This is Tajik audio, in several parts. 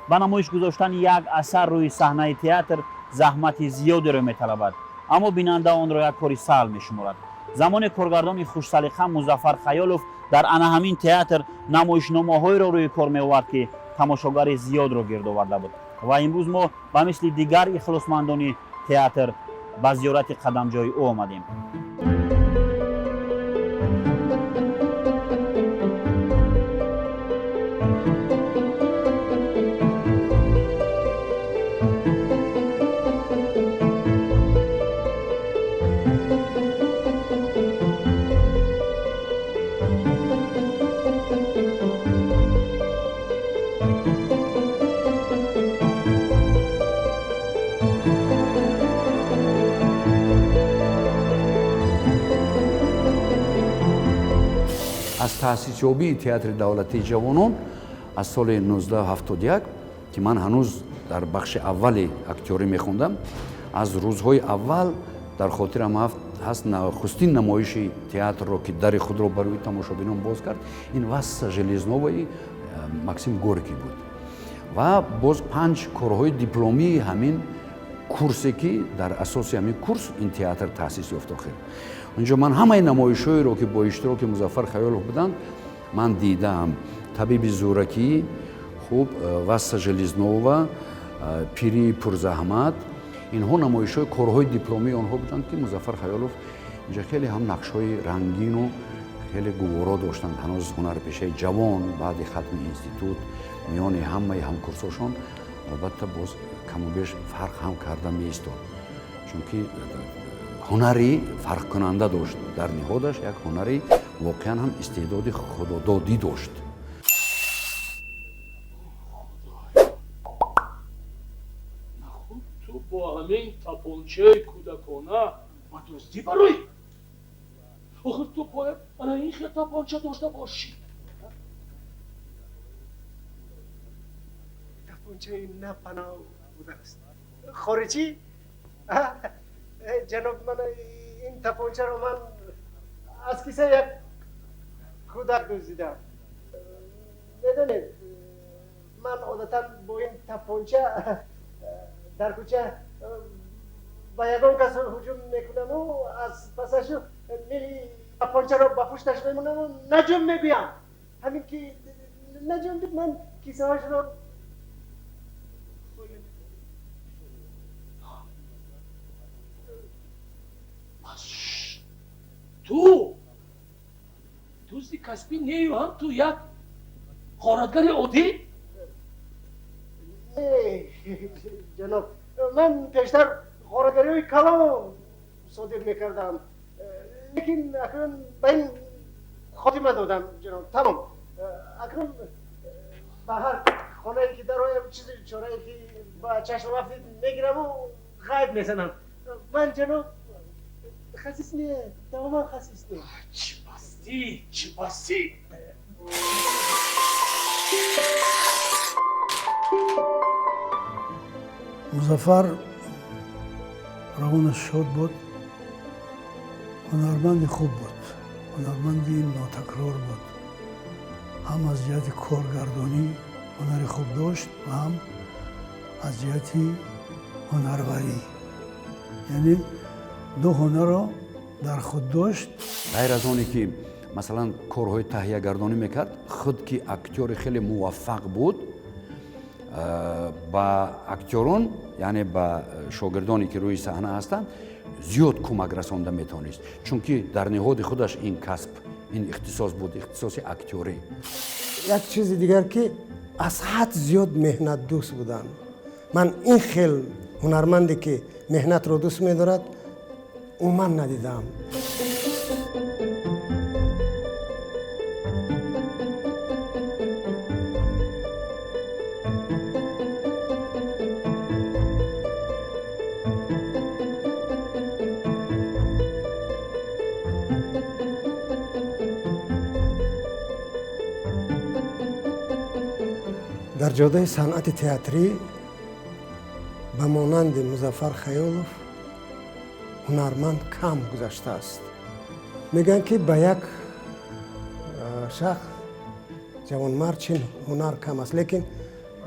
Ба намоиш гузоштани як асар рӯи саҳнаи театр заҳмати зиёдеро металабад, аммо бинанда онро як кори саҳл мешуморад. Замоне коргардони хушсалиқа Музаффар Хаёлов дар ана ҳамин театр намоишномаҳоеро рӯи кор меовард, ки тамошогари зиёдро гирд оварда буд. Ва имрӯз мо ба мисли дигар ихлосмандони театр ба зиёрати қадамҷои ӯ омадем. Аз таъсисёбии Театри давлатии ҷавонон аз соли 1971, ки ман ҳанӯз дар бахши аввали актёрӣ мехондам, аз рӯзҳои аввал дар хотирам ҳаст, нахустин намоиши театрро, ки дари худро ба рӯи тамошобинон боз кард, ин «Васса Железноваи» Максим Горький буд ва боз панҷ корҳои дипломии ҳамин курсе, ки дар асоси ҳамин курс ин театр таъсис ёфт. Охир онҷо ман ҳамаи намоишҳоеро, ки бо иштироки Музаффар Хаёлов буданд, ман дидаам: «Табиби зӯракӣ», хуб, «Васса Железнова», «Пирии пурзаҳмат». Инҳо намоишҳои корҳои дипломии онҳо буданд, ки Музаффар Хаёлов инҷа хеле ҳам нақшҳои рангину хеле гуворо доштанд. Ҳанӯз ҳунарпешаи ҷавон, баъди хатми институт, миёни ҳамаи ҳамкурсошон албатта боз каму беш фарқ ҳам карда меистод, чунки ҳунари фарқкунанда дошт дар ниҳодаш, як ҳунари воқеан ҳам истеъдоди худододӣ дошт. Нахуд ту бо ҳамин тапончаи кӯдакона ба дуздӣ бароӣ? Охир ту бояд ана ин хел тапонча дошта бошӣ. Тапончаи напанав будааст, хориҷӣ. Ҷаноб, ман ин тапончаро ман аз кисаи як кӯдак дуздидам. Медонед, ман одатан бо ин тапонча дар кӯча ба ягон кас ҳуҷум мекунаму аз пасашу мили тапончаро ба пушташ мемонаму наҷум мегӯям. Ҳамин ки наҷум, ман кисаҳашро холӣ. Пас ту дузди касбӣ нею ҳам ту як ғоратгари оддӣ? Не, ҷаноб, ман пештар ғоратгариҳои калон содир мекардам, лекин акнун ба ин хотима додам, ҷаноб, тамом. Акнун ба ҳар хонае ки дароям, чизи чорае ки ба чашмам афтид, мегираму ғайб мезанам. Ман, ҷаноб, хасис не, тамоман хасис не. Чӣ пастӣ, чӣ пастӣ! Музаффар равонаш шод буд, ҳунарманди хуб буд, ҳунарманди нотакрор буд. Ҳам аз ҷиҳати коргардонӣ ҳунари хуб дошт ва ҳам аз ҷиҳати ҳунарварӣ, яъне ду ҳунарро дар худ дошт. Ғайр аз оне ки, масалан, корҳои таҳиягардонӣ мекард, худ ки актёри хеле муваффақ буд, ба актёрон, яъне ба шогирдоне, ки рӯи саҳна ҳастанд, зиёд кӯмак расонда метавонист, чунки дар ниҳоди худаш ин касб, ин ихтисос буд, ихтисоси актёрӣ. Як чизи дигар, ки аз ҳад зиёд меҳнатдӯст буданд. Ман ин хел ҳунарманде, ки меҳнатро дӯст медорад, умуман надидаам. Дар ҷодаи санъати театрӣ ба монанди Музаффар Хаёлов ҳунарманд кам гузаштааст. Мегӯянд, ки ба як шахс ҷавонмард чин ҳунар кам аст, лекин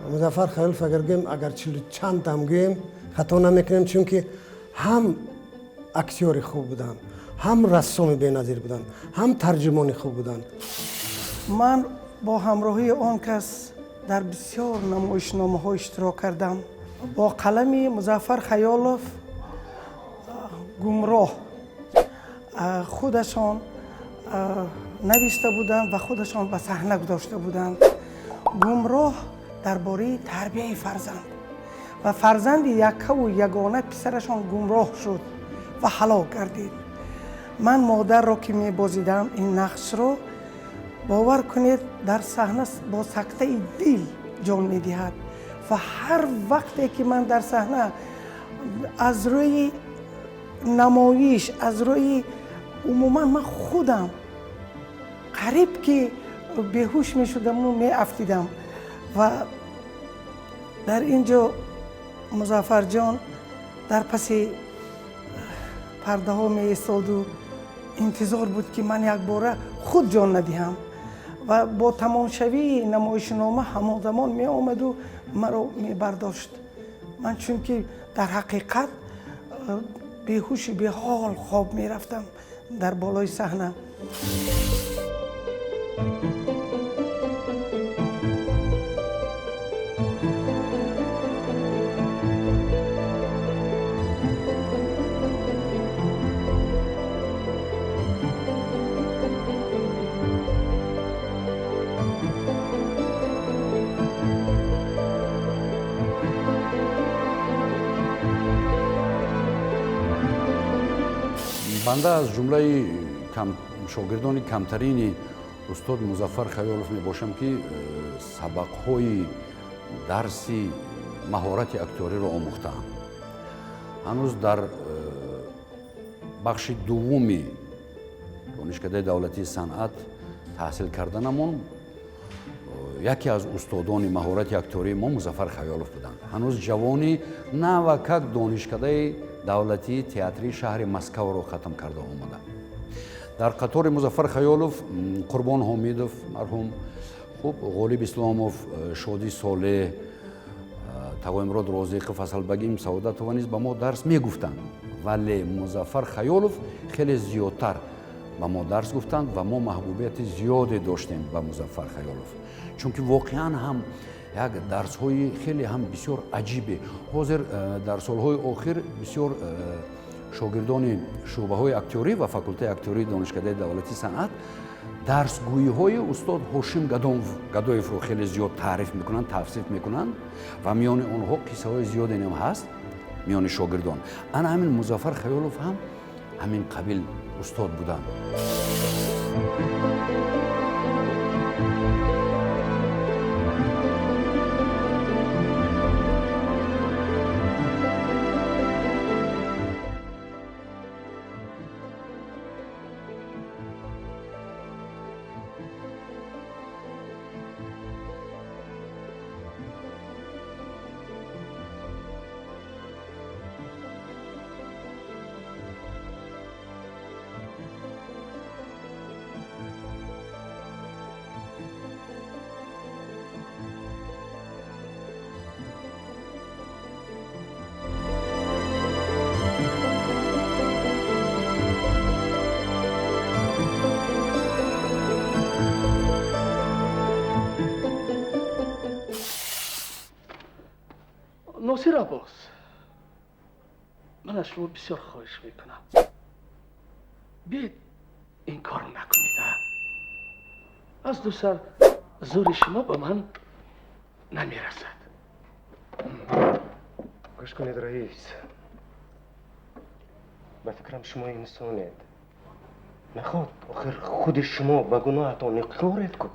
Музаффар Хаёлов агар гӯем, агар чилу чандам гӯем, хато намекунем, чунки ҳам актёри хуб буданд, ҳам рассоми беназир буданд, ҳам тарҷумони хуб буданд. Ман бо ҳамроҳии он кас дар бисёр намоишномаҳо иштирок кардам. Бо қалами Музаффар Хаёлов «Гумроҳ» худашон навишта буданд ва худашон ба саҳна гузошта буданд. «Гумроҳ» дар бораи тарбияи фарзанд ва фарзанди яккаву ягона писарашон гумроҳ шуд ва ҳалок гардид. Ман модарро ки мебозидам ин нақшро, бовар кунед, дар саҳна бо сактаи дил ҷон медиҳад ва ҳар вақте ки ман дар саҳна аз рӯи намоиш, аз рӯи умуман ман худам қариб ки беҳуш мешудаму меафтидам. Ва дар ин ҷо Музаффарҷон дар паси пардаҳо меистоду интизор буд, ки ман якбора худ ҷон надиҳам, ва бо тамомшавии намоишнома ҳамон замон меомаду маро мебардошт. Ман чунки дар ҳақиқат беҳуши беҳол хоб мерафтам дар болои саҳна. Банда аз ҷумлаи шогирдони камтарини устод Музаффар Хаёлов мебошам, ки сабақҳои дарси маҳорати актёриро омӯхтаам. Ҳанӯз дар бахши дуввуми Донишкадаи давлатии санъат таҳсил карданамон яке аз устодони маҳорати актёрии мо Музаффар Хаёлов буданд. Ҳанӯз ҷавони навакак Донишкадаи давлатии театрии шаҳри Москваро хатм карда омада. Дар қатори Музаффар Хаёлов Қурбон Ҳомидов марҳум, хуб, Ғолиб Исломов, Шодӣ Солеҳ, Тағоимурод Розиқов, Асалбагим Саодатова низ ба мо дарс мегуфтанд, вале Музаффар Хаёлов хеле зиёдтар ба мо дарс гуфтанд ва мо маҳбубияти зиёде доштем ба Музаффар Хаёлов, чунки воқеан ҳам як дарсҳои хеле ҳам бисёр аҷибе. Ҳозир дар солҳои охир бисёр шогирдони шӯъбаҳои актёрӣ ва факултаи актёрии Донишкадаи давлатии санъат дарсгӯиҳои устод Ҳошим Гадоевро хеле зиёд таъриф мекунанд, тавсиф мекунанд ва миёни онҳо қиссаҳои зиёде ҳам ҳаст миёни шогирдон. Ана ҳамин Музаффар Хаёлов ҳам ҳамин қабил устод буданд. Носир Аббос, ман аз шумо бисёр хоҳиш мекунам, биед, ин корро накунед. Аз ду сар зӯри шумо ба ман намерасад. Гӯш кунед, раис, ба фикрам, шумо инсонед. Наход охир худи шумо ба гуноҳатон иқроред ку.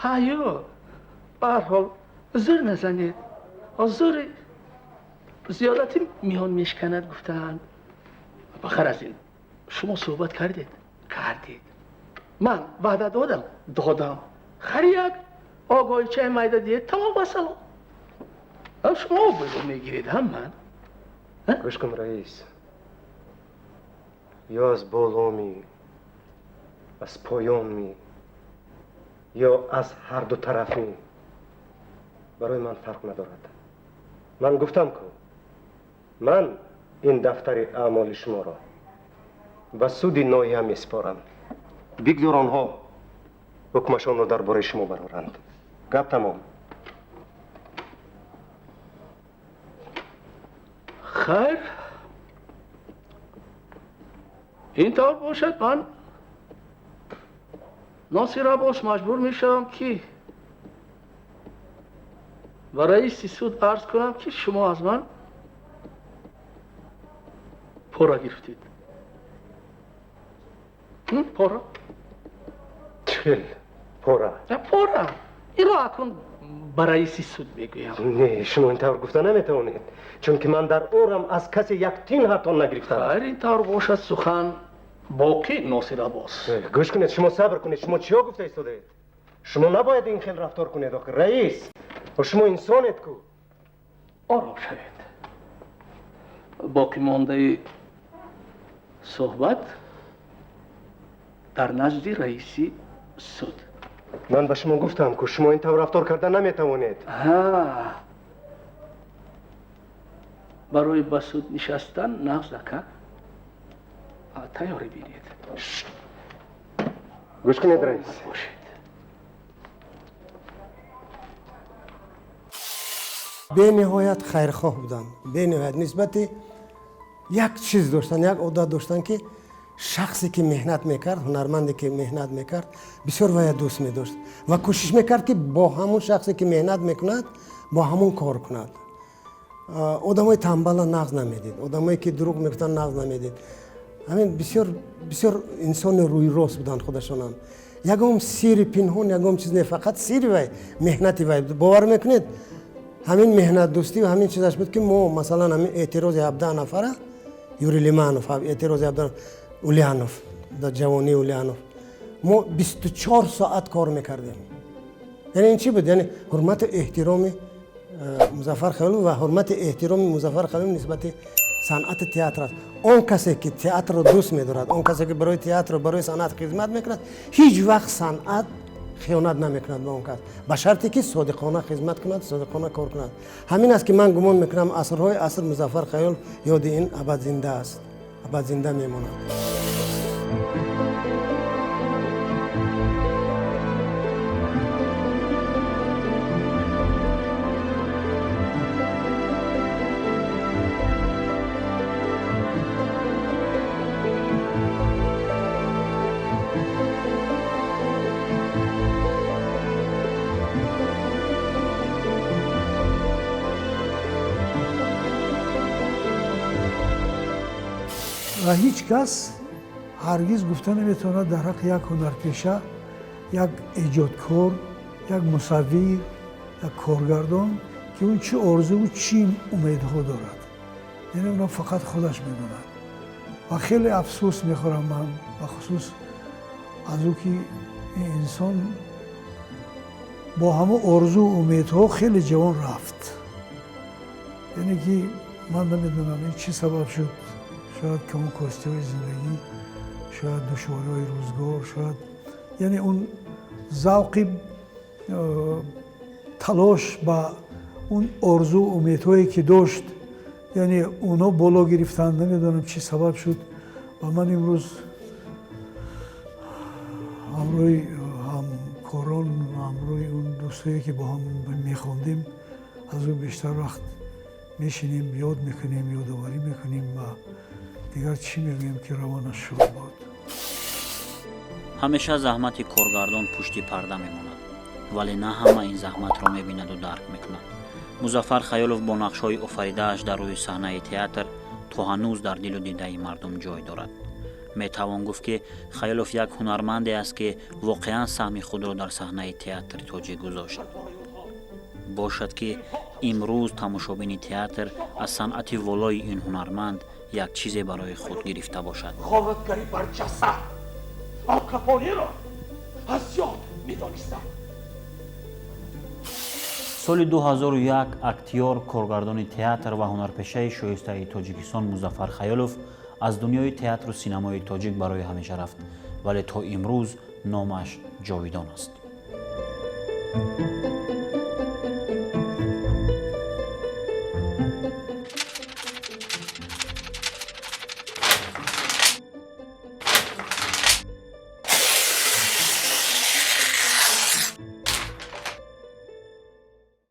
Ҳа, ё, ба ҳар ҳол зӯр назанед. Зӯри зиёдатӣ миён мешканад, гуфтаанд. Бахар аз ин, шумо суҳбат кардед, кардед, ман ваъда додам, додам. Хари як огоҳичаи майда диҳед, тамом, вассалом. Шумо обрӯ мегиред, ҳам ман. Гӯш кун, раис, ё аз боломи, аз поёнми. Ё аз ҳар ду тараф барои ман фарқ надорад. Ман гуфтам ку, ман ин дафтари аъмоли шуморо ба суди ноҳия месупорам. Бигзор онҳо ҳукмашонро дар бораи шумо бароранд. Гап тамом. Хайр, ин тавр бошад, ман Носир Аббос маҷбур мешавам, ки ба раиси суд арз кунам, ки шумо аз ман пора гирифтед. Пора? Чил пора? Пора. Инро акнун ба раиси суд мегӯям. Не, шумо ин тавр гуфта наметавонед, чунки ман дар орам аз касе як тин ҳатто нагирифтам. Хайр, ин тавр бошад, сухан боқӣ, Носир Аббос. Гӯш кунед, шумо сабр кунед, шумо чиё гуфта истодаед? Шумо набояд ин хел рафтор кунед, охир раис. Шумо инсонед ку. Ором шавед. Боқӣ мондаи суҳбат дар назди раиси суд. Ман ба шумо гуфтам ку, шумо ин тавр рафтор карда наметавонед. Барои ба суд нишастан нағз тайёрӣ бинед. Гӯш кунед, раис. Бошед. Бениҳоят хайрхоҳ буданд, бениҳоят нисбати як чиз доштанд, як одат доштанд, ки шахсе ки меҳнат мекард, ҳунарманде ки меҳнат мекард, бисёр вая дӯст медошт ва кӯшиш мекард, ки бо ҳамун шахсе ки меҳнат мекунад, бо ҳамун кор кунад. Одамои тамбала нағз намедид, одамое ки дурӯғ мегуфтанд нағз намедид. Ҳамин бисёр бисёр инсони рӯйрост буданд худашонам. Ягон сири пинҳон, ягон чиз не, фақат сири вай меҳнати вай. Бовар мекунед, ҳамин меҳнатдӯстӣ ва ҳамин чизаш буд, ки мо масалан ҳамин эътирози 17 нафара, Юрий Лиманов, эътирози 17 Ульянов, дар ҷавонии Ульянов мо 24 соат кор мекардем. Яъне ин чӣ буд? Яъне ҳурмату эҳтироми Музаффар Хаёлов ва ҳурмати эҳтироми Музаффар Хаёлов нисбати санъати театр аст. Он касе ки театрро дӯст медорад, он касе ки барои театру барои санъат хизмат мекунад, ҳеҷ вақт санъат хиёнат намекунад ба он кас, ба шарте ки содиқона хизмат кунад, содиқона кор кунад. Ҳамин аст, ки ман гумон мекунам, асрҳои аср Музаффар Хаёлов ёди ин абад зинда аст, абад зинда мемонад. Ва ҳеҷ кас ҳаргиз гуфта наметавонад дар ҳаққи як ҳунарпеша, як эҷодкор, як мусаввир, як коргардон, ки ӯ чӣ орзуву чӣ умедҳо дорад. Яъне онро фақат худаш медонад. Ва хеле афсӯс мехӯрам ман, бахусус аз ӯ, ки ин инсон бо ҳама орзу умедҳо хеле ҷавон рафт. Яъне ки ман намедонам, ин чӣ сабаб шуд. Шояд каму костиҳои зиндагӣ, шояд душвориҳои рӯзгор, шояд яъне он завқи талош ба он орзу умедҳое ки дошт, яъне онҳо боло гирифтанд. Намедонам, чӣ сабаб шуд. Ва ман имрӯз ҳамроҳи ҳамкорон, ҳамроҳи он дӯстое ки бо ҳам мехондем, аз ӯ бештар вақт мешинем, ёд мекунем, ёдоварӣ мекунем ва дигар чӣ мегӯем, ки равонаш шод бод. Ҳамеша заҳмати коргардон пушти парда мемонад, вале на ҳама ин заҳматро мебинаду дарк мекунад. Музаффар Хаёлов бо нақшҳои офаридааш дар рӯи саҳнаи театр то ҳанӯз дар дилу дидаи мардум ҷой дорад. Метавон гуфт, ки Хаёлов як ҳунарманде аст, ки воқеан саҳми худро дар саҳнаи театри тоҷик гузошт. Бошад, ки имрӯз тамошобини театр аз санъати волои ин ҳунарманд як чизе барои худ гирифта бошад. Ғоратгарӣ бар ҷасад алкапониро аз ёд медонистам. Соли 2001 актёр, коргардони театр ва ҳунарпешаи шоистаи Тоҷикистон Музаффар Хаёлов аз дунёи театру синамои тоҷик барои ҳамеша рафт, вале то имрӯз номаш ҷовидон аст.